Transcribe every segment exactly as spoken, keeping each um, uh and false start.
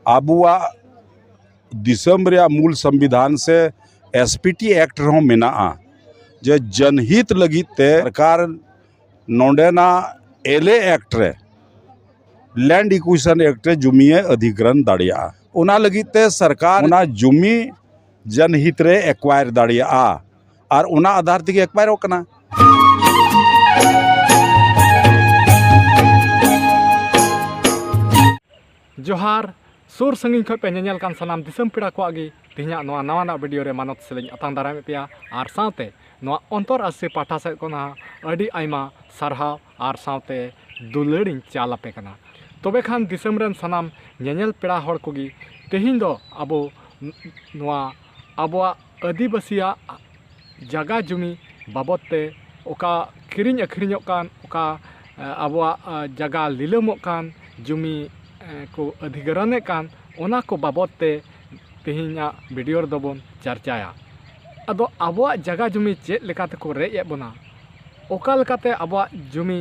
ᱟᱵᱚᱣᱟᱜ ᱫᱤᱥᱚᱢ ᱨᱮᱭᱟᱜ ᱢᱩᱞ ᱥᱚᱝᱵᱤᱫᱷᱟᱱ ᱥᱮ ᱮᱥ ᱯᱤ ᱴᱤ ᱮᱠᱴ ᱨᱮᱦᱚᱸ ᱢᱮᱱᱟᱜᱼᱟ ᱡᱮ ᱡᱚᱱᱦᱤᱛ ᱞᱟᱹᱜᱤᱫ ᱛᱮ ᱥᱚᱨᱠᱟᱨ ᱱᱚᱰᱮᱱᱟᱜ ᱮᱞ ᱮ ᱮᱠᱴ ᱨᱮ, ᱞᱮᱱᱰ ᱮᱠᱩᱭᱤᱡᱤᱥᱚᱱ ᱮᱠᱴ ᱨᱮ ᱡᱩᱢᱤᱭᱮ ᱚᱫᱷᱤᱜᱨᱚᱦᱚᱱ ᱫᱟᱲᱮᱭᱟᱜᱼᱟ᱾ ᱚᱱᱟ ᱞᱟᱹᱜᱤᱫ ᱛᱮ ᱥᱚᱨᱠᱟᱨ ᱚᱱᱟ ᱡᱩᱢᱤ ᱡᱚᱱᱦᱤᱛ ᱨᱮ ᱮᱠᱣᱟᱭᱟᱨ ᱫᱟᱲᱮᱭᱟᱜᱼᱟ ᱟᱨ ᱚᱱᱟ ᱟᱫᱷᱟᱨ ᱛᱮᱜᱮ ᱮᱠᱣᱟᱭᱟᱨᱚᱜ ᱠᱟᱱᱟ᱾ ᱡᱚᱦᱟᱨ᱾ ᱥᱩᱨ ᱥᱟᱺᱜᱤᱧ ᱠᱷᱚᱱ ᱯᱮ ᱧᱮᱧᱮᱞ ᱠᱟᱱ ᱥᱟᱱᱟᱢ ᱫᱤᱥᱚᱢ ᱯᱮᱲᱟ ᱠᱚᱣᱟᱜ ᱜᱮ ᱛᱮᱦᱮᱧᱟᱜ ᱱᱚᱣᱟ ᱱᱟᱣᱟᱱᱟᱜ ᱵᱷᱤᱰᱤᱭᱳ ᱨᱮ ᱢᱟᱱᱚᱛ ᱥᱮᱞᱮᱧ ᱟᱛᱟᱝ ᱫᱟᱨᱟᱢᱮᱫ ᱯᱮᱭᱟ, ᱟᱨ ᱥᱟᱶᱛᱮ ᱱᱚᱣᱟ ᱚᱱᱛᱚᱨ ᱟᱥᱨᱤ ᱯᱟᱦᱴᱟ ᱥᱮᱫ ᱠᱷᱚᱱ ᱦᱚᱸ ᱟᱹᱰᱤ ᱟᱭᱢᱟ ᱥᱟᱨᱦᱟᱣ ᱟᱨ ᱥᱟᱶᱛᱮ ᱫᱩᱞᱟᱹᱲᱤᱧ ᱪᱟᱞ ᱟᱯᱮ ᱠᱟᱱᱟ᱾ ᱛᱚᱵᱮ ᱠᱷᱟᱱ ᱫᱤᱥᱚᱢ ᱨᱮᱱ ᱥᱟᱱᱟᱢ ᱧᱮᱧᱮᱞ ᱯᱮᱲᱟ ᱦᱚᱲ ᱠᱚᱜᱮ, ᱛᱮᱦᱮᱧ ᱫᱚ ᱟᱵᱚ ᱱᱚᱣᱟ ᱟᱵᱚᱣᱟᱜ ᱟᱹᱫᱤᱵᱟᱹᱥᱤᱭᱟᱜ ᱡᱟᱜᱟ ᱡᱩᱢᱤ ᱵᱟᱵᱚᱫ ᱛᱮ, ᱚᱠᱟ ᱠᱤᱨᱤᱧ ᱟᱹᱠᱷᱨᱤᱧᱚᱜ ᱠᱟᱱ, ᱚᱠᱟ ᱟᱵᱚᱣᱟᱜ ᱡᱟᱜᱟ ᱞᱤᱞᱟᱹᱢᱚᱜ ᱠᱟᱱ, ᱡᱩᱢᱤ ᱠᱚ ᱚᱫᱷᱤᱜᱨᱚᱦᱚᱱᱮᱫ ᱠᱟᱱ, ᱚᱱᱟ ᱠᱚ ᱵᱟᱵᱚᱫ ᱛᱮ ᱛᱮᱦᱮᱧᱟᱜ ᱵᱷᱤᱰᱤᱭᱳ ᱨᱮᱫᱚ ᱵᱚᱱ ᱪᱟᱨᱪᱟᱭᱟ᱾ ᱟᱫᱚ ᱟᱵᱚᱣᱟᱜ ᱡᱟᱜᱟ ᱡᱩᱢᱤ ᱪᱮᱫ ᱞᱮᱠᱟ ᱛᱮᱠᱚ ᱨᱮᱡ ᱮᱫ ᱵᱚᱱᱟ, ᱚᱠᱟ ᱞᱮᱠᱟᱛᱮ ᱟᱵᱚᱣᱟᱜ ᱡᱩᱢᱤ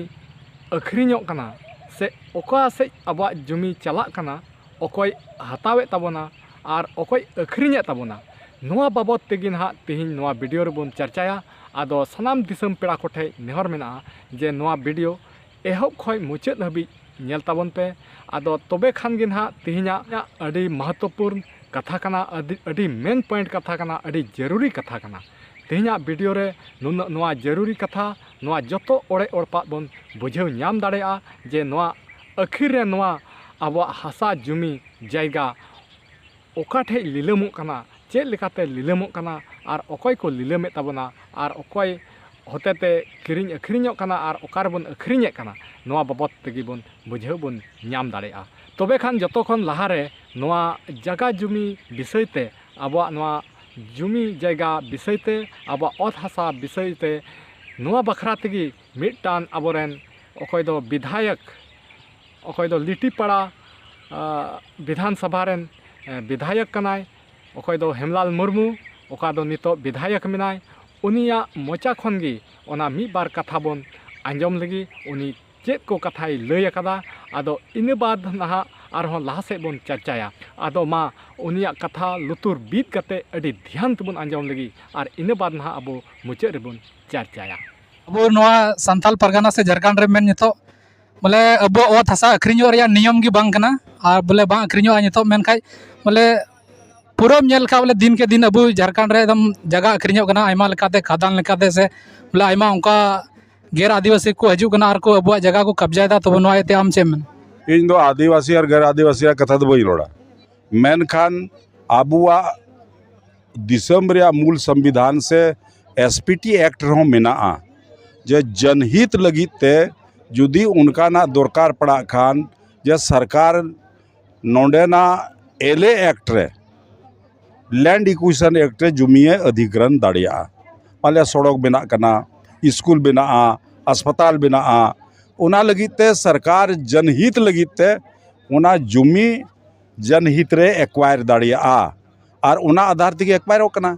ᱟᱹᱠᱷᱨᱤᱧᱚᱜ ᱠᱟᱱᱟ ᱥᱮ ᱚᱠᱟ ᱥᱮᱫ ᱟᱵᱚᱣᱟᱜ ᱡᱩᱢᱤ ᱪᱟᱞᱟᱜ ᱠᱟᱱᱟ, ᱚᱠᱚᱭ ᱦᱟᱛᱟᱣᱮᱫ ᱛᱟᱵᱚᱱᱟ ᱟᱨ ᱚᱠᱚᱭ ᱟᱹᱠᱷᱨᱤᱧᱮᱫ ᱛᱟᱵᱚᱱᱟ, ᱱᱚᱣᱟ ᱵᱟᱵᱚᱫ ᱛᱮᱜᱮ ᱱᱟᱦᱟᱜ ᱛᱮᱦᱮᱧ ᱱᱚᱣᱟ ᱵᱷᱤᱰᱤᱭᱳ ᱨᱮᱵᱚᱱ ᱪᱟᱨᱪᱟᱭᱟ᱾ ᱟᱫᱚ ᱥᱟᱱᱟᱢ ᱫᱤᱥᱚᱢ ᱯᱮᱲᱟ ᱠᱚᱴᱷᱮᱱ ᱱᱮᱦᱚᱨ ᱢᱮᱱᱟᱜᱼᱟ ᱡᱮ ᱱᱚᱣᱟ ᱵᱷᱤᱰᱤᱭᱳ ᱮᱦᱚᱵ ᱠᱷᱚᱱ ᱢᱩᱪᱟᱹᱫ ᱦᱟᱹᱵᱤᱡ ᱧᱮᱞ ᱛᱟᱵᱚᱱ ᱯᱮ᱾ ᱟᱫᱚ ᱛᱚᱵᱮ ᱠᱷᱟᱱ ᱜᱮ ᱱᱟᱦᱟᱜ ᱛᱮᱦᱮᱧᱟᱜ ᱟᱹᱰᱤ ᱢᱚᱦᱚᱛᱛᱚᱯᱩᱨᱱ ᱠᱟᱛᱷᱟ ᱠᱟᱱᱟ, ᱟᱹᱰᱤ, ᱟᱹᱰᱤ ᱢᱮᱱ ᱯᱚᱭᱮᱱᱴ ᱠᱟᱛᱷᱟ ᱠᱟᱱᱟ, ᱟᱹᱰᱤ ᱡᱟᱹᱨᱩᱨᱤ ᱠᱟᱛᱷᱟ ᱠᱟᱱᱟ᱾ ᱛᱮᱦᱮᱧᱟᱜ ᱵᱷᱤᱰᱤᱭᱳ ᱨᱮ ᱱᱩᱱᱟᱹᱜ, ᱱᱚᱣᱟ ᱡᱟᱹᱨᱩᱨᱤ ᱠᱟᱛᱷᱟ, ᱱᱚᱣᱟ ᱡᱚᱛᱚ ᱚᱲᱮ ᱚᱲᱯᱟᱜ ᱵᱚᱱ ᱵᱩᱡᱷᱟᱹᱣ ᱧᱟᱢ ᱫᱟᱲᱮᱭᱟᱜᱼᱟ ᱡᱮ ᱱᱚᱣᱟ ᱟᱹᱠᱷᱤᱨ ᱨᱮ ᱱᱚᱣᱟ ᱟᱵᱚᱣᱟᱜ ᱦᱟᱥᱟ ᱡᱩᱢᱤ ᱡᱟᱭᱜᱟ ᱚᱠᱟ ᱴᱷᱮᱡ ᱞᱤᱞᱟᱹᱢᱚᱜ ᱠᱟᱱᱟ, ᱪᱮᱫ ᱞᱮᱠᱟᱛᱮ ᱞᱤᱞᱟᱹᱢᱚᱜ ᱠᱟᱱᱟ, ᱟᱨ ᱚᱠᱚᱭ ᱠᱚ ᱞᱤᱞᱟᱹᱢᱮᱫ ᱛᱟᱵᱚᱱᱟ, ᱟᱨ ᱚᱠᱚᱭ ᱦᱚᱛᱮᱛᱮ ᱠᱤᱨᱤᱧ ᱟᱹᱠᱷᱨᱤᱧᱚᱜ ᱠᱟᱱᱟ, ᱟᱨ ᱚᱠᱟ ᱨᱮᱵᱚᱱ ᱟᱹᱠᱷᱨᱤᱧᱮᱫ ᱠᱟᱱᱟ, ᱱᱚᱣᱟ ᱵᱟᱵᱚᱫ ᱛᱮᱜᱮ ᱵᱚᱱ ᱵᱩᱡᱷᱟᱹᱣ ᱵᱚᱱ ᱧᱟᱢ ᱫᱟᱲᱮᱭᱟᱜᱼᱟ᱾ ᱛᱚᱵᱮ ᱠᱷᱟᱱ ᱡᱚᱛᱚ ᱠᱷᱚᱱ ᱞᱟᱦᱟᱨᱮ ᱱᱚᱣᱟ ᱡᱟᱜᱟ ᱡᱩᱢᱤ ᱵᱤᱥᱚᱭ ᱛᱮ, ᱟᱵᱚᱣᱟᱜ ᱱᱚᱣᱟ ᱡᱩᱢᱤ ᱡᱟᱭᱜᱟ ᱵᱤᱥᱚᱭ ᱛᱮ, ᱟᱵᱚᱣᱟᱜ ᱚᱛ ᱦᱟᱥᱟ ᱵᱤᱥᱚᱭ ᱛᱮ, ᱱᱚᱣᱟ ᱵᱟᱠᱷᱨᱟ ᱛᱮᱜᱮ ᱢᱤᱫᱴᱟᱝ ᱟᱵᱚᱨᱮᱱ ᱚᱠᱚᱭ ᱫᱚ ᱵᱤᱫᱷᱟᱭᱚᱠ, ᱚᱠᱚᱭ ᱫᱚ ᱞᱤᱴᱤᱯᱟᱲᱟ, ᱟ, ᱵᱤᱫᱷᱟᱱ ᱥᱚᱵᱷᱟ ᱨᱮᱱ, ᱮ, ᱵᱤᱫᱷᱟᱭᱚᱠ ᱠᱟᱱᱟᱭ, ᱚᱠᱚᱭ ᱫᱚ ᱦᱮᱢᱞᱟᱞ ᱢᱩᱨᱢᱩ, ᱚᱠᱟ ᱫᱚ ᱱᱤᱛᱚᱜ ᱵᱤᱫᱷᱟᱭᱚᱠ ᱢᱮᱱᱟᱭ, ᱩᱱᱤᱭᱟᱜ ᱢᱚᱪᱟ ᱠᱷᱚᱱ ᱜᱮ ᱚᱱᱟ ᱢᱤᱫ ᱵᱟᱨ ᱠᱟᱛᱷᱟ ᱵᱚᱱ ᱟᱸᱡᱚᱢ ᱞᱮᱜᱮ, ᱩᱱᱤ ᱪᱮᱫ ᱠᱚ ᱠᱟᱛᱷᱟᱭ ᱞᱟᱹᱭ ᱟᱠᱟᱫᱟ᱾ ᱟᱫᱚ ᱤᱱᱟᱹ ᱵᱟᱫᱽ ᱱᱟᱦᱟᱜ ᱟᱨᱦᱚᱸ ᱞᱟᱦᱟ ᱥᱮᱫ ᱵᱚᱱ ᱪᱟᱨᱪᱟᱭᱟ᱾ ᱟᱫᱚ ᱢᱟ ᱩᱱᱤᱭᱟᱜ ᱠᱟᱛᱷᱟ ᱞᱩᱛᱩᱨ ᱵᱤᱫ ᱠᱟᱛᱮ ᱟᱹᱰᱤ ᱫᱷᱮᱭᱟᱱ ᱛᱮᱵᱚᱱ ᱟᱸᱡᱚᱢ ᱞᱮᱜᱮ, ᱟᱨ ᱤᱱᱟᱹ ᱵᱟᱫᱽ ᱱᱟᱦᱟᱜ ᱟᱵᱚ ᱢᱩᱪᱟᱹᱫ ᱨᱮᱵᱚᱱ ᱪᱟᱨᱪᱟᱭᱟ᱾ ᱟᱵᱚ ᱱᱚᱣᱟ ᱥᱟᱱᱛᱟᱞ ᱯᱟᱨᱜᱟᱱᱟ ᱥᱮ ᱡᱷᱟᱲᱠᱷᱚᱸᱰ ᱨᱮ ᱢᱮᱱ ᱱᱤᱛᱚᱜ ᱵᱚᱞᱮ ᱟᱵᱚᱣᱟᱜ ᱚᱛ ᱦᱟᱥᱟ ᱟᱹᱠᱷᱨᱤᱧᱚᱜ ᱨᱮᱭᱟᱜ ᱱᱤᱭᱚᱢ ᱜᱮ ᱵᱟᱝ ᱠᱟᱱᱟ, ᱟᱨ ᱵᱚᱞᱮ ᱵᱟᱝ ᱟᱹᱠᱷᱨᱤᱧᱚᱜᱼᱟ ᱱᱤᱛᱚᱜ᱾ ᱢᱮᱱᱠᱷᱟᱡ ᱵᱚᱞᱮ ᱯᱩᱨᱟᱹᱢ ᱧᱮᱞ ᱞᱮᱠᱷᱟᱡ ᱵᱚᱞᱮ ᱫᱤᱱ ᱠᱮ ᱫᱤᱱ ᱟᱵᱚ ᱡᱷᱟᱲᱠᱷᱚᱸᱰ ᱨᱮ ᱮᱠᱫᱚᱢ ᱡᱟᱭᱜᱟ ᱟᱹᱠᱷᱨᱤᱧᱚᱜ ᱠᱟᱱᱟ, ᱟᱭᱢᱟ ᱞᱮᱠᱟᱛᱮ ᱠᱷᱟᱫᱟᱱ ᱞᱮᱠᱟᱛᱮ ᱥᱮ ᱵᱚᱞᱮ ᱟᱭᱢᱟ ᱚᱱᱠᱟ ᱜᱮᱨ ᱟᱹᱫᱤᱵᱟᱹᱥᱤ ᱠᱚ ᱦᱤᱡᱩᱜ ᱠᱟᱱᱟ ᱟᱨ ᱠᱚ ᱟᱵᱚᱣᱟᱜ ᱡᱟᱭᱜᱟ ᱠᱚ ᱠᱟᱵᱽᱡᱟᱭᱮᱫᱟ᱾ ᱛᱚᱵᱮ ᱱᱚᱣᱟ ᱤᱭᱟᱹᱛᱮ ᱟᱢ ᱪᱮᱫ ᱮᱢ ᱢᱮᱱᱟ? ᱤᱧ ᱫᱚ ᱟᱹᱫᱤᱵᱟᱹᱥᱤ ᱟᱨ ᱜᱮᱨ ᱟᱹᱫᱤᱵᱟᱹᱥᱤ ᱨᱮᱭᱟᱜ ᱠᱟᱛᱷᱟ ᱫᱚ ᱵᱟᱹᱧ ᱨᱚᱲᱟ, ᱢᱮᱱᱠᱷᱟᱱ ᱟᱵᱚᱣᱟᱜ ᱫᱤᱥᱚᱢ ᱨᱮᱭᱟᱜ ᱢᱩᱞ ᱥᱚᱝᱵᱤᱫᱷᱟᱱ ᱥᱮ ᱮᱥ ᱯᱤ ᱴᱤ ᱮᱠᱴ ᱨᱮᱦᱚᱸ ᱢᱮᱱᱟᱜᱼᱟ ᱡᱮ ᱡᱚᱱᱦᱤᱛ ᱞᱟᱹᱜᱤᱫ ᱛᱮ ᱡᱩᱫᱤ ᱚᱱᱠᱟᱱᱟᱜ ᱫᱚᱨᱠᱟᱨ ᱯᱟᱲᱟᱜ ᱠᱷᱟᱱ ᱡᱮ ᱥᱚᱨᱠᱟᱨ ᱱᱚᱰᱮᱱᱟᱜ ᱮᱞ ᱮ ᱮᱠᱴ ᱨᱮ, ᱞᱮᱱᱰ ᱮᱠᱩᱭᱤᱥᱚᱱ ᱮᱠᱴ ᱨᱮ ᱡᱩᱢᱤᱭᱮ ᱚᱫᱷᱤᱜᱨᱚᱦᱚᱱ ᱫᱟᱲᱮᱭᱟᱜᱼᱟ᱾ ᱯᱟᱞᱮ ᱥᱚᱲᱚᱠ ᱵᱮᱱᱟᱜ ᱠᱟᱱᱟ, ᱥᱠᱩᱞ ᱵᱮᱱᱟᱜᱼᱟ, ᱦᱟᱥᱯᱟᱛᱟᱞ ᱵᱮᱱᱟᱜᱼᱟ, ᱚᱱᱟ ᱞᱟᱹᱜᱤᱫ ᱛᱮ ᱥᱚᱨᱠᱟᱨ ᱡᱚᱱᱦᱤᱛ ᱞᱟᱹᱜᱤᱫ ᱛᱮ ᱚᱱᱟ ᱡᱩᱢᱤ ᱡᱚᱱᱦᱤᱛ ᱨᱮ ᱮᱠᱣᱟᱭᱟᱨ ᱫᱟᱲᱮᱭᱟᱜᱼᱟ, ᱟᱨ ᱚᱱᱟ ᱟᱫᱷᱟᱨ ᱛᱮᱜᱮ ᱮᱠᱣᱟᱭᱟᱨᱚᱜ ᱠᱟᱱᱟ᱾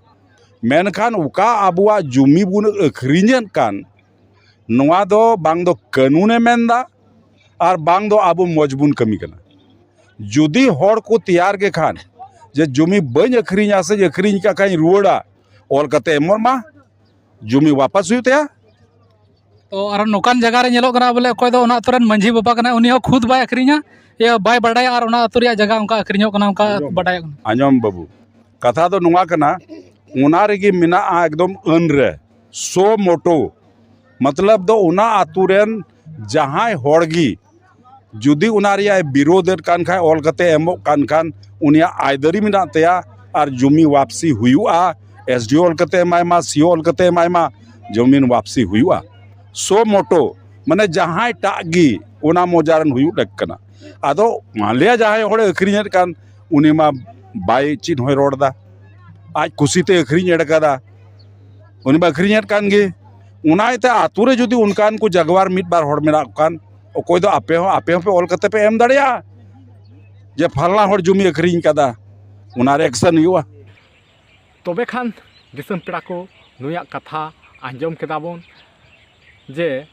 ᱢᱮᱱᱠᱷᱟᱱ ᱚᱠᱟ ᱟᱵᱚᱣᱟᱜ ᱡᱩᱢᱤ ᱵᱚᱱ ᱟᱹᱠᱷᱨᱤᱧᱮᱫ ᱠᱟᱱ, ᱱᱚᱣᱟ ᱫᱚ ᱵᱟᱝ ᱫᱚ ᱠᱟᱹᱱᱩᱱᱮ ᱢᱮᱱᱫᱟ, ᱟᱨ ᱵᱟᱝ ᱫᱚ ᱟᱵᱚ ᱢᱚᱡᱽ ᱵᱚᱱ ᱠᱟᱹᱢᱤ ᱠᱟᱱᱟ᱾ ᱡᱩᱫᱤ ᱦᱚᱲ ᱠᱚ ᱛᱮᱭᱟᱨ ᱜᱮ ᱠᱷᱟᱱ ᱡᱮ ᱡᱩᱢᱤ ᱵᱟᱹᱧ ᱟᱹᱠᱷᱨᱤᱧᱟ ᱥᱮ ᱟᱹᱠᱷᱨᱤᱧ ᱠᱟᱜ ᱠᱷᱟᱱ ᱨᱩᱣᱟᱹᱲᱟ, ᱚᱞ ᱠᱟᱛᱮ ᱮᱢᱚᱜ ᱢᱟ, ᱡᱩᱢᱤ ᱣᱟᱯᱟᱥ ᱦᱩᱭᱩᱜ ᱛᱟᱭᱟ᱾ ᱛᱚ ᱟᱨ ᱱᱚᱝᱠᱟᱱ ᱡᱟᱭᱜᱟ ᱨᱮ ᱧᱮᱞᱚᱜ ᱠᱟᱱᱟ ᱵᱚᱞᱮ ᱚᱠᱚᱭ ᱫᱚ ᱚᱱᱟ ᱟᱛᱳ ᱨᱮᱱ ᱢᱟᱺᱡᱷᱤ ᱵᱟᱵᱟ ᱠᱟᱱᱟᱭ, ᱩᱱᱤ ᱦᱚᱸ ᱠᱷᱩᱫ ᱵᱟᱭ ᱟᱹᱠᱷᱨᱤᱧᱟ, ᱤᱭᱟᱹ ᱵᱟᱭ ᱵᱟᱰᱟᱭᱟ, ᱟᱨ ᱚᱱᱟ ᱟᱛᱳ ᱨᱮᱭᱟᱜ ᱡᱟᱭᱜᱟ ᱚᱱᱠᱟ ᱟᱹᱠᱷᱨᱤᱧᱚᱜ ᱠᱟᱱᱟ, ᱚᱱᱠᱟ ᱟᱸᱡᱚᱢ᱾ ᱵᱟᱰᱟᱭᱚᱜ ᱠᱟᱱᱟ᱾ ᱟᱸᱡᱚᱢ ᱵᱟᱹᱵᱩ, ᱠᱟᱛᱷᱟ ᱫᱚ ᱱᱚᱣᱟ ᱠᱟᱱᱟ, ᱚᱱᱟ ᱨᱮᱜᱮ ᱢᱮᱱᱟᱜᱼᱟ ᱮᱠᱫᱚᱢ ᱟᱹᱱ ᱨᱮ, ᱥᱳ ᱢᱳᱴᱳ, ᱢᱚᱛᱞᱚᱵ ᱫᱚ ᱚᱱᱟ ᱟᱛᱳ ᱨᱮᱱ ᱡᱟᱦᱟᱸᱭ ᱦᱚᱲ ᱜᱮ ᱡᱩᱫᱤ ᱚᱱᱟ ᱨᱮᱭᱟᱜ ᱮ ᱵᱤᱨᱳᱫᱷ ᱮᱫ ᱠᱟᱱ ᱠᱷᱟᱱ, ᱚᱞ ᱠᱟᱛᱮ ᱮᱢᱚᱜ ᱠᱟᱱ ᱠᱷᱟᱱ, ᱩᱱᱤᱭᱟᱜ ᱟᱭᱫᱟᱹᱨᱤ ᱢᱮᱱᱟᱜ ᱛᱟᱭᱟ, ᱟᱨ ᱡᱩᱢᱤ ᱣᱟᱯᱥᱤ ᱦᱩᱭᱩᱜᱼᱟ᱾ ᱮᱥ ᱰᱤ ᱳ ᱚᱞ ᱠᱟᱛᱮ ᱮᱢᱟᱭ ᱢᱟ, ᱥᱤ ᱳ ᱚᱞ ᱠᱟᱛᱮ ᱮᱢᱟᱭ ᱢᱟ, ᱡᱩᱢᱤ ᱣᱟᱯᱥᱤ ᱦᱩᱭᱩᱜᱼᱟ᱾ ᱥᱳ ᱢᱳᱴᱳ, ᱢᱟᱱᱮ ᱡᱟᱦᱟᱸᱭ ᱴᱟᱜ ᱜᱮ ᱚᱱᱟ ᱢᱚᱡᱟ ᱨᱮᱱ ᱦᱩᱭᱩᱜ ᱞᱮᱠ ᱠᱟᱱᱟ᱾ ᱟᱫᱚ ᱢᱟᱱᱞᱤᱭᱟ ᱡᱟᱦᱟᱸᱭ ᱦᱚᱲᱮ ᱟᱹᱠᱷᱨᱤᱧᱮᱫ ᱠᱟᱱ, ᱩᱱᱤ ᱢᱟ ᱵᱟᱭ ᱪᱮᱫ ᱦᱚᱸᱭ ᱨᱚᱲ ᱮᱫᱟ, ᱟᱡ ᱠᱩᱥᱤᱛᱮ ᱟᱹᱠᱷᱨᱤᱧ ᱮᱲ ᱠᱟᱫᱟ, ᱩᱱᱤ ᱢᱟ ᱟᱹᱠᱷᱨᱤᱧᱮᱫ ᱠᱟᱱ ᱜᱮ᱾ ᱚᱱᱟ ᱤᱭᱟᱹᱛᱮ ᱟᱛᱳ ᱨᱮ ᱡᱩᱫᱤ ᱚᱱᱠᱟᱱ ᱠᱚ ᱡᱟᱜᱣᱟᱨ ᱢᱤᱫ ᱵᱟᱨ ᱦᱚᱲ ᱢᱮᱱᱟᱜ ᱠᱚ ᱠᱷᱟᱱ, ᱚᱠᱚᱭ ᱫᱚ ᱟᱯᱮ ᱦᱚᱸ, ᱟᱯᱮ ᱦᱚᱸᱯᱮ ᱚᱞ ᱠᱟᱛᱮ ᱯᱮ ᱮᱢ ᱫᱟᱲᱮᱭᱟᱜᱼᱟ ᱡᱮ ᱯᱷᱟᱞᱱᱟ ᱦᱚᱲ ᱡᱩᱢᱤ ᱟᱹᱠᱷᱨᱤᱧ ᱠᱟᱫᱟ, ᱚᱱᱟ ᱨᱮ ᱮᱠᱥᱮᱱ ᱦᱩᱭᱩᱜᱼᱟ᱾ ᱛᱚᱵᱮ ᱠᱷᱟᱱ ᱫᱤᱥᱚᱢ ᱯᱮᱲᱟ ᱠᱚ, ᱱᱩᱭᱟᱜ ᱠᱟᱛᱷᱟ ᱟᱸᱡᱚᱢ ᱠᱮᱫᱟ ᱵᱚᱱ ᱡᱮ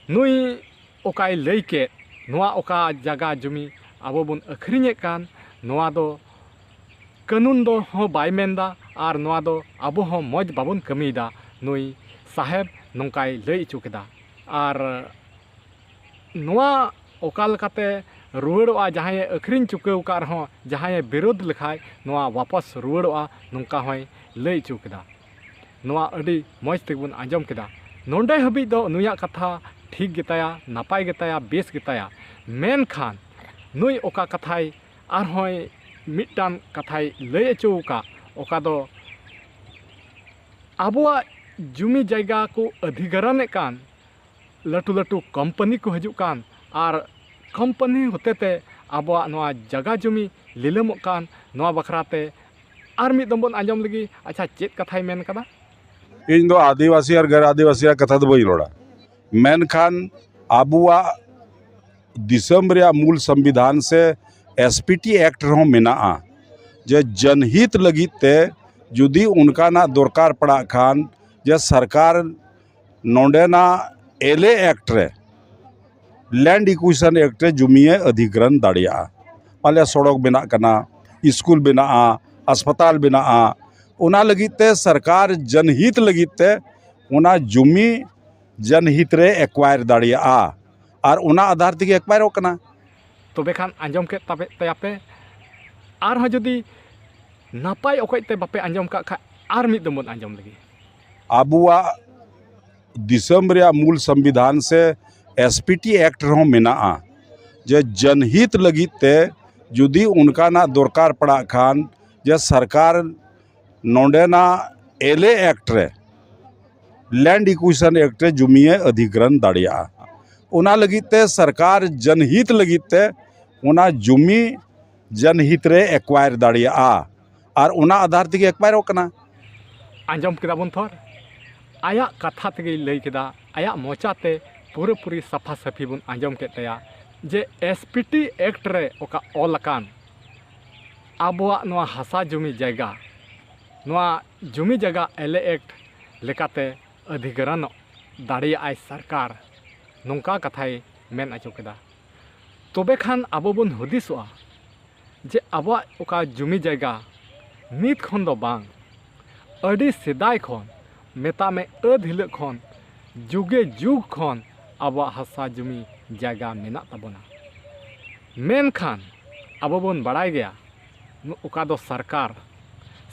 ᱱᱩᱭ ᱚᱠᱟᱭ ᱞᱟᱹᱭ ᱠᱮᱫ, ᱱᱚᱣᱟ ᱚᱠᱟ ᱡᱟᱭᱜᱟ ᱡᱩᱢᱤ ᱟᱵᱚ ᱵᱚᱱ ᱟᱹᱠᱷᱨᱤᱧᱮᱫ ᱠᱟᱱ, ᱱᱚᱣᱟ ᱫᱚ ᱠᱟᱹᱱᱩᱱ ᱫᱚ ᱦᱚᱸ ᱵᱟᱭ ᱢᱮᱱᱫᱟ ᱟᱨ ᱱᱚᱣᱟ ᱫᱚ ᱟᱵᱚ ᱦᱚᱸ ᱢᱚᱡᱽ ᱵᱟᱵᱚᱱ ᱠᱟᱹᱢᱤᱭᱮᱫᱟ, ᱱᱩᱭ ᱥᱟᱦᱮᱵᱽ ᱱᱚᱝᱠᱟᱭ ᱞᱟᱹᱭ ᱦᱚᱪᱚ ᱠᱮᱫᱟ᱾ ᱟᱨ ᱱᱚᱣᱟ ᱚᱠᱟ ᱞᱮᱠᱟᱛᱮ ᱨᱩᱣᱟᱹᱲᱚᱜᱼᱟ, ᱡᱟᱦᱟᱸᱭᱮ ᱟᱹᱠᱷᱨᱤᱧ ᱪᱩᱠᱟᱹᱣ ᱟᱠᱟᱫ ᱨᱮᱦᱚᱸ ᱡᱟᱦᱟᱸᱭᱮ ᱵᱤᱨᱳᱫ ᱞᱮᱠᱷᱟᱡ ᱱᱚᱣᱟ ᱣᱟᱯᱟᱥ ᱨᱩᱣᱟᱹᱲᱚᱜᱼᱟ, ᱱᱚᱝᱠᱟ ᱦᱚᱸᱭ ᱞᱟᱹᱭ ᱦᱚᱪᱚ ᱠᱮᱫᱟ᱾ ᱱᱚᱣᱟ ᱟᱹᱰᱤ ᱢᱚᱡᱽ ᱛᱮᱜᱮ ᱵᱚᱱ ᱟᱸᱡᱚᱢ ᱠᱮᱫᱟ᱾ ᱱᱚᱰᱮ ᱦᱟᱹᱵᱤᱡ ᱫᱚ ᱱᱩᱭᱟᱜ ᱠᱟᱛᱷᱟ ᱴᱷᱤᱠ ᱜᱮᱛᱟᱭᱟ, ᱱᱟᱯᱟᱭ ᱜᱮᱛᱟᱭᱟ, ᱵᱮᱥ ᱜᱮᱛᱟᱭᱟ᱾ ᱢᱮᱱᱠᱷᱟᱱ ᱱᱩᱭ ᱚᱠᱟ ᱠᱟᱛᱷᱟᱭ ᱟᱨᱦᱚᱸᱭ ᱢᱤᱫᱴᱟᱝ ᱠᱟᱛᱷᱟᱭ ᱞᱟᱹᱭ ᱦᱚᱪᱚ ᱟᱠᱟᱫ, ᱚᱠᱟ ᱫᱚ ᱟᱵᱚᱣᱟᱜ ᱡᱩᱢᱤ ᱡᱟᱭᱜᱟ ᱠᱚ ᱚᱫᱷᱤᱜᱨᱚᱦᱚᱱᱮᱫ ᱠᱟᱱ, ᱞᱟᱹᱴᱩ ᱞᱟᱹᱴᱩ ᱠᱳᱢᱯᱟᱱᱤ ᱠᱚ ᱦᱤᱡᱩᱜ ᱠᱟᱱ ᱟᱨ ᱠᱳᱢᱯᱟᱱᱤ ᱦᱚᱛᱮᱛᱮ ᱟᱵᱚᱣᱟᱜ ᱱᱚᱣᱟ ᱡᱟᱭᱜᱟ ᱡᱩᱢᱤ ᱞᱤᱞᱟᱹᱢᱚᱜ ᱠᱟᱱ, ᱱᱚᱣᱟ ᱵᱟᱠᱷᱨᱟ ᱛᱮ ᱟᱨ ᱢᱤᱫ ᱫᱚᱢ ᱵᱚᱱ ᱟᱸᱡᱚᱢ ᱞᱮᱜᱮ᱾ ᱟᱪᱪᱷᱟ, ᱪᱮᱫ ᱠᱟᱛᱷᱟᱭ ᱢᱮᱱ ᱠᱟᱫᱟ? ᱤᱧ ᱫᱚ ᱟᱹᱫᱤᱵᱟᱹᱥᱤ ᱟᱨ ᱜᱮᱨ ᱟᱹᱫᱤᱵᱟᱹᱥᱤᱭᱟᱜ ᱠᱟᱛᱷᱟ ᱫᱚ ᱵᱟᱹᱧ ᱨᱚᱲᱟ, ᱢᱮᱱᱠᱷᱟᱱ ᱟᱵᱚᱣᱟᱜ ᱫᱤᱥᱚᱢ ᱨᱮᱭᱟᱜ ᱢᱩᱞ ᱥᱚᱝᱵᱤᱫᱷᱟᱱ ᱥᱮ ᱮᱥ ᱯᱤ ᱴᱤ ᱮᱠᱴ ᱨᱮᱦᱚᱸ ᱢᱮᱱᱟᱜᱼᱟ ᱡᱮ ᱡᱚᱱᱦᱤᱛ ᱞᱟᱹᱜᱤᱫ ᱛᱮ ᱡᱩᱫᱤ ᱚᱱᱠᱟᱱᱟᱜ ᱫᱚᱨᱠᱟᱨ ᱯᱟᱲᱟᱜ ᱠᱷᱟᱱ ᱡᱮ ᱥᱚᱨᱠᱟᱨ ᱱᱚᱰᱮᱱᱟᱜ ᱮᱞ ᱮ ᱮᱠᱴ ᱨᱮ, ᱞᱮᱱᱰ ᱮᱠᱩᱭᱤᱡᱤᱥᱚᱱ ᱮᱠᱴ ᱨᱮ ᱡᱩᱢᱤᱭᱮ ᱚᱫᱷᱤᱜᱨᱚᱦᱚᱱ ᱫᱟᱲᱮᱭᱟᱜᱼᱟ᱾ ᱯᱟᱞᱮ ᱥᱚᱲᱚᱠ ᱵᱮᱱᱟᱜ ᱠᱟᱱᱟ, ᱥᱠᱩᱞ ᱵᱮᱱᱟᱜᱼᱟ, ᱦᱟᱥᱯᱟᱛᱟᱞ ᱵᱮᱱᱟᱜᱼᱟ, ᱚᱱᱟ ᱞᱟᱹᱜᱤᱫ ᱛᱮ ᱥᱚᱨᱠᱟᱨ ᱡᱚᱱᱦᱤᱛ ᱞᱟᱹᱜᱤᱫ ᱛᱮ ᱚᱱᱟ ᱡᱩᱢᱤ ᱡᱚᱱᱦᱤᱛ ᱨᱮ ᱮᱠᱣᱟᱭᱟᱨ ᱫᱟᱲᱮᱭᱟᱜᱼᱟ ᱟᱨ ᱚᱱᱟ ᱟᱫᱷᱟᱨ ᱛᱮᱜᱮ ᱮᱠᱣᱟᱭᱟᱨᱚᱜ ᱠᱟᱱᱟ᱾ ᱛᱚᱵᱮ ᱠᱷᱟᱱ ᱟᱸᱡᱚᱢ ᱠᱮᱫ ᱛᱟᱯᱮ ᱛᱟᱭᱟᱯᱮ, ᱟᱨᱦᱚᱸ ᱡᱩᱫᱤ ᱱᱟᱯᱟᱭ ᱚᱠᱚᱡ ᱛᱮ ᱵᱟᱯᱮ ᱟᱸᱡᱚᱢ ᱠᱟᱜ ᱠᱷᱟᱡ ᱟᱨ ᱢᱤᱫ ᱫᱚᱢ ᱵᱚᱱ ᱟᱸᱡᱚᱢ ᱞᱮᱜᱮ᱾ ᱟᱵᱚᱣᱟᱜ ᱫᱤᱥᱚᱢ ᱨᱮᱭᱟᱜ ᱢᱩᱞ ᱥᱚᱝᱵᱤᱫᱷᱟᱱ ᱥᱮ ᱮᱥ ᱯᱤ ᱴᱤ ᱮᱠᱴ ᱨᱮᱦᱚᱸ ᱢᱮᱱᱟᱜᱼᱟ ᱡᱮ ᱡᱚᱱᱦᱤᱛ ᱞᱟᱹᱜᱤᱫ ᱛᱮ ᱡᱩᱫᱤ ᱚᱱᱠᱟᱱᱟᱜ ᱫᱚᱨᱠᱟᱨ ᱯᱟᱲᱟᱜ ᱠᱷᱟᱱ ᱡᱮ ᱥᱚᱨᱠᱟᱨ ᱱᱚᱰᱮᱱᱟᱜ ᱮᱞ ᱮ ᱮᱠᱴ ᱨᱮ, ᱞᱮᱱᱰ ᱮᱠᱩᱭᱤᱡᱤᱥᱚᱱ ᱮᱠᱴ ᱨᱮ ᱡᱩᱢᱤᱭᱮ ᱚᱫᱷᱤᱜᱨᱚᱦᱚᱱ ᱫᱟᱲᱮᱭᱟᱜᱼᱟ᱾ ᱚᱱᱟ ᱞᱟᱹᱜᱤᱫ ᱛᱮ ᱥᱚᱨᱠᱟᱨ ᱡᱚᱱᱦᱤᱛ ᱞᱟᱹᱜᱤᱫ ᱛᱮ ᱚᱱᱟ ᱡᱩᱢᱤ ᱡᱚᱱᱦᱤᱛ ᱨᱮ ᱮᱠᱣᱟᱭᱟᱨ ᱫᱟᱲᱮᱭᱟᱜᱼᱟ ᱟᱨ ᱚᱱᱟ ᱟᱫᱷᱟᱨ ᱛᱮᱜᱮ ᱮᱠᱣᱟᱭᱟᱨᱚᱜ ᱠᱟᱱᱟ᱾ ᱟᱸᱡᱚᱢ ᱠᱮᱫᱟ ᱵᱚᱱ ᱛᱷᱚᱨ, ᱟᱭᱟᱜ ᱠᱟᱛᱷᱟ ᱛᱮᱜᱮᱭ ᱞᱟᱹᱭ ᱠᱮᱫᱟ, ᱟᱭᱟᱜ ᱢᱚᱪᱟᱛᱮ ᱯᱩᱨᱟᱹᱯᱩᱨᱤ ᱥᱟᱯᱷᱟ ᱥᱟᱹᱯᱷᱤ ᱵᱚᱱ ᱟᱸᱡᱚᱢ ᱠᱮᱫ ᱛᱟᱭᱟ ᱡᱮ ᱮᱥ ᱯᱤ ᱴᱤ ᱮᱠᱴ ᱨᱮ ᱚᱠᱟ ᱚᱞ ᱟᱠᱟᱱ ᱟᱵᱚᱣᱟᱜ ᱱᱚᱣᱟ ᱦᱟᱥᱟ ᱡᱩᱢᱤ ᱡᱟᱭᱜᱟ, ᱱᱚᱣᱟ ᱡᱩᱢᱤ ᱡᱟᱭᱜᱟ ᱮᱞ ᱮ ᱮᱠᱴ ᱞᱮᱠᱟᱛᱮ ᱚᱫᱷᱤᱜᱨᱚᱦᱚᱱ ᱫᱟᱲᱮᱭᱟᱜᱼᱟᱭ ᱥᱚᱨᱠᱟᱨ, ᱱᱚᱝᱠᱟ ᱠᱟᱛᱷᱟᱭ ᱢᱮᱱ ᱦᱚᱪᱚ ᱠᱮᱫᱟ᱾ ᱛᱚᱵᱮ ᱠᱷᱟᱱ ᱟᱵᱚ ᱵᱚᱱ ᱦᱩᱫᱤᱥᱚᱜᱼᱟ ᱡᱮ ᱟᱵᱚᱣᱟᱜ ᱚᱠᱟ ᱡᱩᱢᱤ ᱡᱟᱭᱜᱟ ᱱᱤᱛ ᱠᱷᱚᱱ ᱫᱚ ᱵᱟᱝ, ᱟᱹᱰᱤ ᱥᱮᱫᱟᱭ ᱠᱷᱚᱱ, ᱢᱮᱛᱟᱜ ᱢᱮ ᱟᱹᱫ ᱦᱤᱞᱳᱜ ᱠᱷᱚᱱ, ᱡᱩᱜᱮ ᱡᱩᱜᱽ ᱠᱷᱚᱱ ᱟᱵᱚᱣᱟᱜ ᱦᱟᱥᱟ ᱡᱩᱢᱤ ᱡᱟᱭᱜᱟ ᱢᱮᱱᱟᱜ ᱛᱟᱵᱚᱱᱟ᱾ ᱢᱮᱱᱠᱷᱟᱱ ᱟᱵᱚ ᱵᱚᱱ ᱵᱟᱲᱟᱭ ᱜᱮᱭᱟ, ᱱᱚ-, ᱚᱠᱟ ᱫᱚ ᱥᱚᱨᱠᱟᱨ,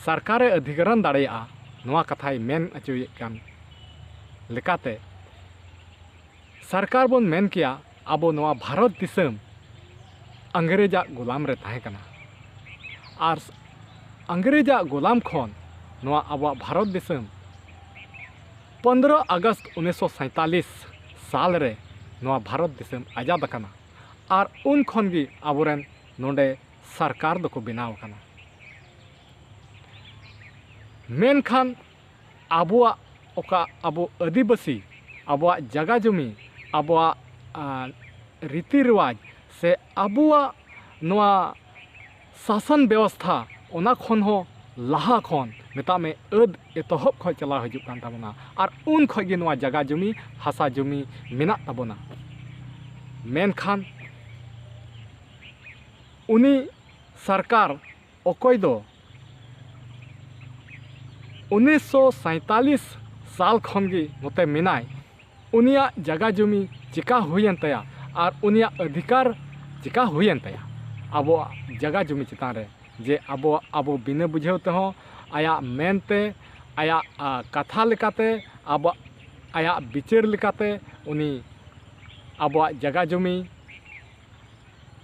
ᱥᱚᱨᱠᱟᱨᱮ ᱚᱫᱷᱤᱠᱟᱨᱚᱱ ᱫᱟᱲᱮᱭᱟᱜᱼᱟ, ᱱᱚᱣᱟ ᱠᱟᱛᱷᱟᱭ ᱢᱮᱱ ᱚᱪᱚᱭᱮᱫ ᱠᱟᱱ ᱞᱮᱠᱟᱛᱮ, ᱥᱚᱨᱠᱟᱨ ᱵᱚᱱ ᱢᱮᱱ ᱠᱮᱭᱟ, ᱟᱵᱚ ᱱᱚᱣᱟ ᱵᱷᱟᱨᱚᱛ ᱫᱤᱥᱚᱢ ᱤᱝᱨᱮᱡᱟᱜ ᱜᱳᱞᱟᱢ ᱨᱮ ᱛᱟᱦᱮᱸ ᱠᱟᱱᱟ᱾ ᱟᱨ ᱤᱝᱨᱮᱡᱟᱜ ᱜᱳᱞᱟᱢ ᱠᱷᱚᱱ ᱱᱚᱣᱟ ᱟᱵᱚᱣᱟᱜ ᱵᱷᱟᱨᱚᱛ ᱫᱤᱥᱚᱢ ᱯᱚᱱᱫᱽᱨᱚ ᱟᱜᱚᱥᱴ ᱩᱱᱤᱥᱥᱚ ᱥᱟᱸᱭᱛᱟᱞᱤᱥ ᱥᱟᱞ ᱨᱮ ᱱᱚᱣᱟ ᱵᱷᱟᱨᱚᱛ ᱫᱤᱥᱚᱢ ᱟᱡᱟᱫ ᱟᱠᱟᱱᱟ᱾ ᱟᱨ ᱩᱱ ᱠᱷᱚᱱ ᱜᱮ ᱟᱵᱚᱨᱮᱱ ᱱᱚᱰᱮ ᱥᱚᱨᱠᱟᱨ ᱫᱚᱠᱚ ᱵᱮᱱᱟᱣ ᱟᱠᱟᱱᱟ᱾ ᱢᱮᱱᱠᱷᱟᱱ ᱟᱵᱚᱣᱟᱜ ᱚᱠᱟ ᱟᱵᱚ ᱟᱹᱫᱤᱵᱟᱹᱥᱤ, ᱟᱵᱚᱣᱟᱜ ᱡᱟᱜᱟ ᱡᱚᱢᱤ, ᱟᱵᱚᱣᱟᱜ, ᱟᱸ, ᱨᱤᱛᱤ ᱨᱮᱣᱟᱡᱽ ᱥᱮ ᱟᱵᱚᱣᱟᱜ ᱱᱚᱣᱟ ᱥᱟᱥᱚᱱ ᱵᱮᱵᱚᱥᱛᱷᱟ, ᱚᱱᱟ ᱠᱷᱚᱱ ᱦᱚᱸ ᱞᱟᱦᱟ ᱠᱷᱚᱱ, ᱢᱮᱛᱟᱜ ᱢᱮ, ᱟᱹᱫ ᱮᱛᱚᱦᱚᱵ ᱠᱷᱚᱱ ᱪᱟᱞᱟᱣ ᱦᱤᱡᱩᱜ ᱠᱟᱱ ᱛᱟᱵᱚᱱᱟ᱾ ᱟᱨ ᱩᱱ ᱠᱷᱚᱱ ᱜᱮ ᱱᱚᱣᱟ ᱡᱟᱜᱟ ᱡᱚᱢᱤ, ᱦᱟᱥᱟ ᱡᱚᱢᱤ ᱢᱮᱱᱟᱜ ᱛᱟᱵᱚᱱᱟ᱾ ᱢᱮᱱᱠᱷᱟᱱ ᱩᱱᱤ ᱥᱚᱨᱠᱟᱨ, ᱚᱠᱚᱭ ᱫᱚ ᱩᱱᱤᱥᱥᱚ ᱥᱟᱸᱭᱛᱟᱞᱤᱥ ᱥᱟᱞ ᱠᱷᱚᱱ ᱜᱮ ᱱᱚᱛᱮ ᱢᱮᱱᱟᱭ, ᱩᱱᱤᱭᱟᱜ ᱡᱟᱜᱟ ᱡᱚᱢᱤ ᱪᱮᱠᱟ ᱦᱩᱭᱮᱱ ᱛᱟᱭᱟ ᱟᱨ ᱩᱱᱤᱭᱟᱜ ᱚᱫᱷᱤᱠᱟᱨ ᱪᱮᱠᱟ ᱦᱩᱭᱮᱱ ᱛᱟᱭᱟ ᱟᱵᱚᱣᱟᱜ ᱡᱟᱜᱟ ᱡᱚᱢᱤ ᱪᱮᱛᱟᱱ ᱨᱮ, ᱡᱮ ᱟᱵᱚ, ᱟᱵᱚ ᱵᱤᱱᱟᱹ ᱵᱩᱡᱷᱟᱹᱣ ᱛᱮᱦᱚᱸ ᱟᱭᱟᱜ ᱢᱮᱱᱛᱮ, ᱟᱭᱟᱜ, ᱟ, ᱠᱟᱛᱷᱟ ᱞᱮᱠᱟᱛᱮ ᱟᱵᱚᱣᱟᱜ, ᱟᱭᱟᱜ ᱵᱤᱪᱟᱹᱨ ᱞᱮᱠᱟᱛᱮ ᱩᱱᱤ ᱟᱵᱚᱣᱟᱜ ᱡᱟᱜᱟ ᱡᱚᱢᱤ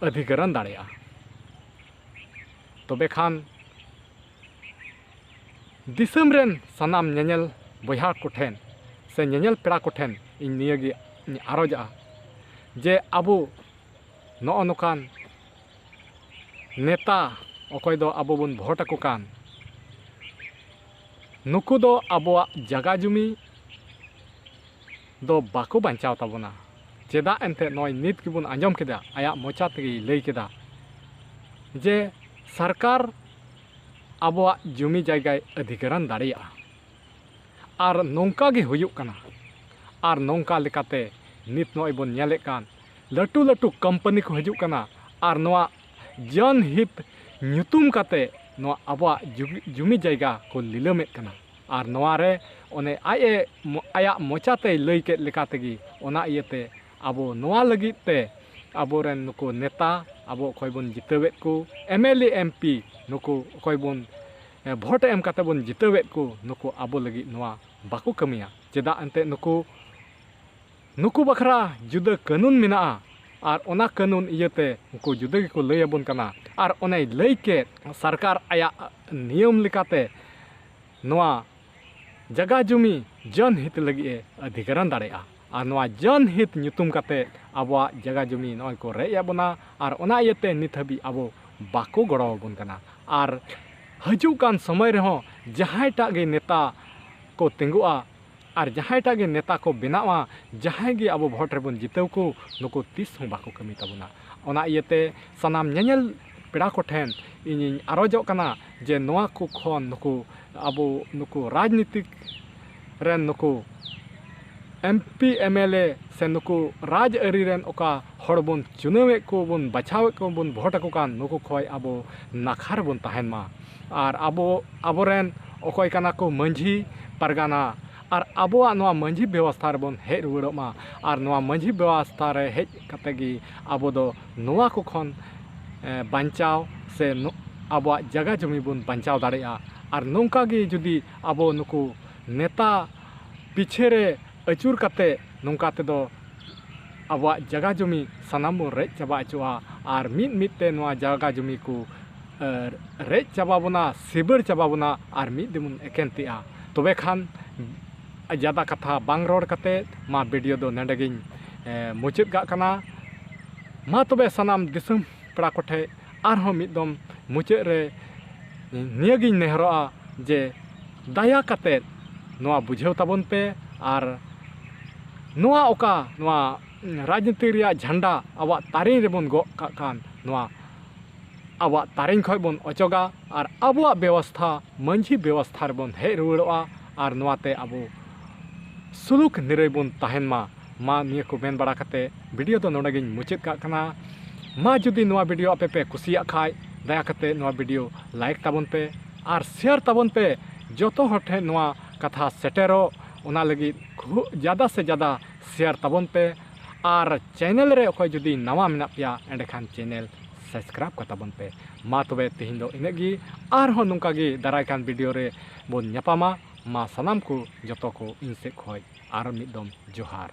ᱚᱫᱷᱤᱠᱟᱨᱚᱱ ᱫᱟᱲᱮᱭᱟᱜᱼᱟ᱾ ᱛᱚᱵᱮ ᱠᱷᱟᱱ ᱫᱤᱥᱚᱢ ᱨᱮᱱ ᱥᱟᱱᱟᱢ ᱧᱮᱧᱮᱞ ᱵᱚᱭᱦᱟ ᱠᱚᱴᱷᱮᱱ ᱥᱮ ᱧᱮᱧᱮᱞ ᱯᱮᱲᱟ ᱠᱚᱴᱷᱮᱱ ᱤᱧ ᱱᱤᱭᱟᱹᱜᱮ ᱤᱧ ᱟᱨᱚᱡᱟᱜᱼᱟ ᱡᱮ ᱟᱵᱚ ᱱᱚᱜᱼᱚ ᱱᱚᱝᱠᱟᱱ ᱱᱮᱛᱟ, ᱚᱠᱚᱭ ᱫᱚ ᱟᱵᱚ ᱵᱚᱱ ᱵᱷᱳᱴ ᱟᱠᱚ ᱠᱟᱱ, ᱱᱩᱠᱩ ᱫᱚ ᱟᱵᱚᱣᱟᱜ ᱡᱟᱜᱟ ᱡᱩᱢᱤ ᱫᱚ ᱵᱟᱠᱚ ᱵᱟᱧᱪᱟᱣ ᱛᱟᱵᱚᱱᱟ᱾ ᱪᱮᱫᱟᱜ ᱮᱱᱛᱮᱫ ᱱᱚᱜᱼᱚᱭ ᱱᱤᱛ ᱜᱮᱵᱚᱱ ᱟᱸᱡᱚᱢ ᱠᱮᱫᱟ, ᱟᱭᱟᱜ ᱢᱚᱪᱟ ᱛᱮᱜᱮᱭ ᱞᱟᱹᱭ ᱠᱮᱫᱟ ᱡᱮ ᱥᱚᱨᱠᱟᱨ ᱟᱵᱚᱣᱟᱜ ᱡᱩᱢᱤ ᱡᱟᱭᱜᱟᱭ ᱚᱫᱷᱤᱠᱟᱨᱚᱱ ᱫᱟᱲᱮᱭᱟᱜᱼᱟ᱾ ᱟᱨ ᱱᱚᱝᱠᱟ ᱜᱮ ᱦᱩᱭᱩᱜ ᱠᱟᱱᱟ᱾ ᱟᱨ ᱱᱚᱝᱠᱟ ᱞᱮᱠᱟᱛᱮ ᱱᱤᱛ ᱱᱚᱜᱼᱚᱭ ᱵᱚᱱ ᱧᱮᱞᱮᱫ ᱠᱟᱱ ᱞᱟᱹᱴᱩ ᱞᱟᱹᱴᱩ ᱠᱳᱢᱯᱟᱱᱤ ᱠᱚ ᱦᱤᱡᱩᱜ ᱠᱟᱱᱟ ᱟᱨ ᱱᱚᱣᱟ ᱡᱚᱱ ᱦᱤᱛ ᱧᱩᱛᱩᱢ ᱠᱟᱛᱮ ᱱᱚᱣᱟ ᱟᱵᱚᱣᱟᱜ ᱡᱩᱜᱤ-, ᱡᱩᱢᱤ ᱡᱟᱭᱜᱟ ᱠᱚ ᱞᱤᱞᱟᱹᱢᱮᱫ ᱠᱟᱱᱟ᱾ ᱟᱨ ᱱᱚᱣᱟ ᱨᱮ ᱚᱱᱮ ᱟᱡ ᱮ ᱢᱚ-, ᱟᱭᱟᱜ ᱢᱚᱪᱟᱛᱮᱭ ᱞᱟᱹᱭ ᱠᱮᱫ ᱞᱮᱠᱟ ᱛᱮᱜᱮ, ᱚᱱᱟ ᱤᱭᱟᱹᱛᱮ ᱟᱵᱚ ᱱᱚᱣᱟ ᱞᱟᱹᱜᱤᱫ ᱛᱮ ᱟᱵᱚᱨᱮᱱ ᱱᱩᱠᱩ ᱱᱮᱛᱟ, ᱟᱵᱚ ᱚᱠᱚᱭ ᱵᱚᱱ ᱡᱤᱛᱟᱹᱣᱮᱫ ᱠᱚ, M L A, M P, ᱱᱩᱠᱩ ᱚᱠᱚᱭ ᱵᱚᱱ, ᱮ, ᱵᱷᱳᱴ ᱮᱢ ᱠᱟᱛᱮ ᱵᱚᱱ ᱡᱤᱛᱟᱹᱣᱮᱫ ᱠᱚ, ᱱᱩᱠᱩ ᱟᱵᱚ ᱞᱟᱹᱜᱤᱫ ᱱᱚᱣᱟ ᱵᱟᱠᱚ ᱠᱟᱹᱢᱤᱭᱟ᱾ ᱪᱮᱫᱟᱜ ᱮᱱᱛᱮᱫ ᱱᱩᱠᱩ, ᱱᱩᱠᱩ ᱵᱟᱠᱷᱨᱟ ᱡᱩᱫᱟᱹ ᱠᱟᱹᱱᱩᱱ ᱢᱮᱱᱟᱜᱼᱟ, ᱟᱨ ᱚᱱᱟ ᱠᱟᱹᱱᱩᱱ ᱤᱭᱟᱹᱛᱮ ᱩᱱᱠᱩ ᱡᱩᱫᱟᱹ ᱜᱮᱠᱚ ᱞᱟᱹᱭ ᱟᱵᱚᱱ ᱠᱟᱱᱟ᱾ ᱟᱨ ᱚᱱᱮᱭ ᱞᱟᱹᱭ ᱠᱮᱫ, ᱥᱚᱨᱠᱟᱨ ᱟᱭᱟᱜ ᱱᱤᱭᱚᱢ ᱞᱮᱠᱟᱛᱮ ᱱᱚᱣᱟ ᱡᱟᱜᱟ ᱡᱩᱢᱤ ᱡᱚᱱ ᱦᱤᱛ ᱞᱟᱹᱜᱤᱫ ᱮ ᱚᱫᱷᱤᱠᱟᱨᱚᱱ ᱫᱟᱲᱮᱭᱟᱜᱼᱟ᱾ ᱟᱨ ᱱᱚᱣᱟ ᱡᱚᱱ ᱦᱤᱛ ᱧᱩᱛᱩᱢ ᱠᱟᱛᱮ ᱟᱵᱚᱣᱟᱜ ᱡᱟᱜᱟ ᱡᱩᱢᱤ ᱱᱚᱜᱼᱚᱭ ᱠᱚ ᱨᱮᱡ ᱮᱫ ᱵᱚᱱᱟ, ᱟᱨ ᱚᱱᱟ ᱤᱭᱟᱹᱛᱮ ᱱᱤᱛ ᱦᱟᱹᱵᱤᱡ ᱟᱵᱚ ᱵᱟᱠᱚ ᱜᱚᱲᱚ ᱟᱵᱚᱱ ᱠᱟᱱᱟ᱾ ᱟᱨ ᱦᱤᱡᱩᱜ ᱠᱟᱱ ᱥᱚᱢᱚᱭ ᱨᱮᱦᱚᱸ ᱡᱟᱦᱟᱸᱭᱴᱟᱜ ᱜᱮ ᱱᱮᱛᱟ ᱠᱚ ᱛᱤᱸᱜᱩᱜᱼᱟ ᱟᱨ ᱡᱟᱦᱟᱸᱭᱴᱟᱜ ᱜᱮ ᱱᱮᱛᱟ ᱠᱚ ᱵᱮᱱᱟᱜᱼᱟ, ᱡᱟᱦᱟᱸᱭ ᱜᱮ ᱟᱵᱚ ᱵᱷᱳᱴ ᱨᱮᱵᱚᱱ ᱡᱤᱛᱟᱹᱣ ᱠᱚ, ᱱᱩᱠᱩ ᱛᱤᱥ ᱦᱚᱸ ᱵᱟᱠᱚ ᱠᱟᱹᱢᱤ ᱛᱟᱵᱚᱱᱟ᱾ ᱚᱱᱟ ᱤᱭᱟᱹᱛᱮ ᱥᱟᱱᱟᱢ ᱧᱮᱧᱮᱞ ᱯᱮᱲᱟ ᱠᱚᱴᱷᱮᱱ ᱤᱧᱤᱧ ᱟᱨᱚᱡᱚᱜ ᱠᱟᱱᱟ ᱡᱮ ᱱᱚᱣᱟ ᱠᱚ ᱠᱷᱚᱱ ᱱᱩᱠᱩ ᱟᱵᱚ ᱱᱩᱠᱩ ᱨᱟᱡᱽᱱᱤᱛᱤᱠ ᱨᱮᱱ ᱱᱩᱠᱩ M P, M L A ᱥᱮ ᱱᱩᱠᱩ ᱨᱟᱡᱽ ᱟᱹᱨᱤ ᱨᱮᱱ ᱚᱠᱟ ᱦᱚᱲ ᱵᱚᱱ ᱪᱩᱱᱟᱹᱣᱮᱫ ᱠᱚ, ᱵᱚᱱ ᱵᱟᱪᱷᱟᱣᱮᱫ ᱠᱚ, ᱵᱚᱱ ᱵᱷᱳᱴ ᱟᱠᱚ ᱠᱟᱱ, ᱱᱩᱠᱩ ᱠᱷᱚᱱ ᱟᱵᱚ ᱱᱟᱠᱷᱟ ᱨᱮᱵᱚᱱ ᱛᱟᱦᱮᱱ ᱢᱟ᱾ ᱟᱨ ᱟᱵᱚ, ᱟᱵᱚᱨᱮᱱ ᱚᱠᱚᱭ ᱠᱟᱱᱟ ᱠᱚ ᱢᱟᱹᱡᱷᱤ ᱯᱟᱨᱜᱟᱱᱟ, ᱟᱨ ᱟᱵᱚᱣᱟᱜ ᱱᱚᱣᱟ ᱢᱟᱹᱡᱷᱤ ᱵᱮᱵᱚᱥᱛᱷᱟ ᱨᱮᱵᱚᱱ ᱦᱮᱡ ᱨᱩᱣᱟᱹᱲᱚᱜ ᱢᱟ᱾ ᱟᱨ ᱱᱚᱣᱟ ᱢᱟᱹᱡᱷᱤ ᱵᱮᱵᱚᱥᱛᱷᱟ ᱨᱮ ᱦᱮᱡ ᱠᱟᱛᱮ ᱜᱮ ᱟᱵᱚ ᱫᱚ ᱱᱚᱣᱟ ᱠᱚ ᱠᱷᱚᱱ, ᱮ, ᱵᱟᱧᱪᱟᱣ ᱥᱮ ᱱᱚ-, ᱟᱵᱚᱣᱟᱜ ᱡᱟᱭᱜᱟ ᱡᱚᱢᱤ ᱵᱚᱱ ᱵᱟᱧᱪᱟᱣ ᱫᱟᱲᱮᱭᱟᱜᱼᱟ᱾ ᱟᱨ ᱱᱚᱝᱠᱟ ᱜᱮ ᱡᱩᱫᱤ ᱟᱵᱚ ᱱᱩᱠᱩ ᱱᱮᱛᱟ ᱯᱤᱪᱷᱮ ᱨᱮ ᱟᱹᱪᱩᱨ ᱠᱟᱛᱮ ᱱᱚᱝᱠᱟ ᱛᱮᱫᱚ ᱟᱵᱚᱣᱟᱜ ᱡᱟᱭᱜᱟ ᱡᱚᱢᱤ ᱥᱟᱱᱟᱢ ᱵᱚᱱ ᱨᱮᱡ ᱪᱟᱵᱟ ᱦᱚᱪᱚᱜᱼᱟ᱾ ᱟᱨ ᱢᱤᱫ ᱢᱤᱫ ᱛᱮ ᱱᱚᱣᱟ ᱡᱟᱭᱜᱟ ᱡᱚᱢᱤ ᱠᱚ, ᱮ, ᱨᱮᱡ ᱪᱟᱵᱟ ᱵᱚᱱᱟ, ᱥᱤᱵᱟᱹᱲ ᱪᱟᱵᱟ ᱵᱚᱱᱟ, ᱟᱨ ᱢᱤᱫ ᱫᱤᱱ ᱵᱚᱱ ᱮᱠᱮᱱ ᱛᱮᱜᱼᱟ᱾ ᱛᱚᱵᱮ ᱠᱷᱟᱱ ᱡᱟᱫᱟ ᱠᱟᱛᱷᱟ ᱵᱟᱝ ᱨᱚᱲ ᱠᱟᱛᱮ ᱢᱟ ᱵᱷᱤᱰᱤᱭᱳ ᱫᱚ ᱱᱚᱰᱮ ᱜᱤᱧ, ᱮ, ᱢᱩᱪᱟᱹᱫ ᱠᱟᱜ ᱠᱟᱱᱟ᱾ ᱢᱟ ᱛᱚᱵᱮ ᱥᱟᱱᱟᱢ ᱫᱤᱥᱚᱢ ᱯᱮᱲᱟ ᱠᱚᱴᱷᱮᱡ ᱟᱨᱦᱚᱸ ᱢᱤᱫ ᱫᱚᱢ ᱢᱩᱪᱟᱹᱫ ᱨᱮ ᱱᱤᱭᱟᱹᱜᱤᱧ ᱱᱮᱦᱚᱨᱚᱜᱼᱟ ᱡᱮ ᱫᱟᱭᱟ ᱠᱟᱛᱮ ᱱᱚᱣᱟ ᱵᱩᱡᱷᱟᱹᱣ ᱛᱟᱵᱚᱱ ᱯᱮ᱾ ᱟᱨ ᱱᱚᱣᱟ ᱚᱠᱟ ᱱᱚᱣᱟ ᱨᱟᱡᱽᱱᱤᱛᱤ ᱨᱮᱭᱟᱜ ᱡᱷᱟᱱᱰᱟ ᱟᱵᱚᱣᱟᱜ ᱛᱟᱨᱮᱧ ᱨᱮᱵᱚᱱ ᱜᱚᱜ ᱠᱟᱜ ᱠᱟᱱ, ᱱᱚᱣᱟ ᱟᱵᱚᱣᱟᱜ ᱛᱟᱨᱮᱧ ᱠᱷᱚᱱ ᱵᱚᱱ ᱚᱪᱚᱜᱟ ᱟᱨ ᱟᱵᱚᱣᱟᱜ ᱵᱮᱵᱚᱥᱛᱷᱟ, ᱢᱟᱹᱡᱷᱤ ᱵᱮᱵᱚᱥᱛᱷᱟ ᱨᱮᱵᱚᱱ ᱦᱮᱡ ᱨᱩᱣᱟᱹᱲᱚᱜᱼᱟ᱾ ᱟᱨ ᱱᱚᱣᱟᱛᱮ ᱟᱵᱚ ᱥᱩᱞᱩᱠ ᱱᱤᱨᱟᱹᱭ ᱵᱚᱱ ᱛᱟᱦᱮᱱ ᱢᱟ᱾ ᱢᱟ ᱱᱤᱭᱟᱹ ᱠᱚ ᱢᱮᱱ ᱵᱟᱲᱟ ᱠᱟᱛᱮ video ᱫᱚ ᱱᱚᱰᱮ ᱜᱤᱧ ᱢᱩᱪᱟᱹᱫ ᱠᱟᱜ ᱠᱟᱱᱟ᱾ ᱢᱟ ᱡᱩᱫᱤ ᱱᱚᱣᱟ video ᱟᱯᱮ ᱯᱮ ᱠᱩᱥᱤᱭᱟᱜ ᱠᱷᱟᱡ, ᱫᱟᱭᱟ ᱠᱟᱛᱮ ᱱᱚᱣᱟ video like ᱛᱟᱵᱚᱱ ᱯᱮ ᱟᱨ share ᱛᱟᱵᱚᱱ ᱯᱮ᱾ ᱡᱚᱛᱚ ᱦᱚᱲ ᱴᱷᱮᱱ ᱱᱚᱣᱟ ᱠᱟᱛᱷᱟ ᱥᱮᱴᱮᱨᱚᱜ, ᱚᱱᱟ ᱞᱟᱹᱜᱤᱫ ᱠᱷᱩᱵ ᱡᱟᱫᱟ ᱥᱮ ᱡᱟᱫᱟ share ᱛᱟᱵᱚᱱ ᱯᱮ᱾ ᱟᱨ channel ᱨᱮ ᱚᱠᱚᱭ ᱡᱩᱫᱤ ᱱᱟᱣᱟ ᱢᱮᱱᱟᱜ ᱯᱮᱭᱟ, ᱮᱸᱰᱮᱠᱷᱟᱱ channel subscribe ᱠᱟᱛᱟ ᱵᱚᱱ ᱯᱮ᱾ ᱢᱟ ᱛᱚᱵᱮ ᱛᱮᱦᱮᱧ ᱫᱚ ᱤᱱᱟᱹᱜ ᱜᱮ, ᱟᱨᱦᱚᱸ ᱱᱚᱝᱠᱟ ᱜᱮ ᱫᱟᱨᱟᱭ ᱠᱟᱱ video ᱨᱮ ᱵᱚᱱ ᱧᱟᱯᱟᱢᱟ᱾ ᱢᱟ ᱥᱟᱱᱟᱢ ᱠᱚ ᱡᱚᱛᱚ ᱠᱚ ᱤᱧ ᱥᱮᱫ ᱠᱷᱚᱡ ᱟᱨ ᱢᱤᱫ ᱫᱚᱢ ᱡᱚᱦᱟᱨ᱾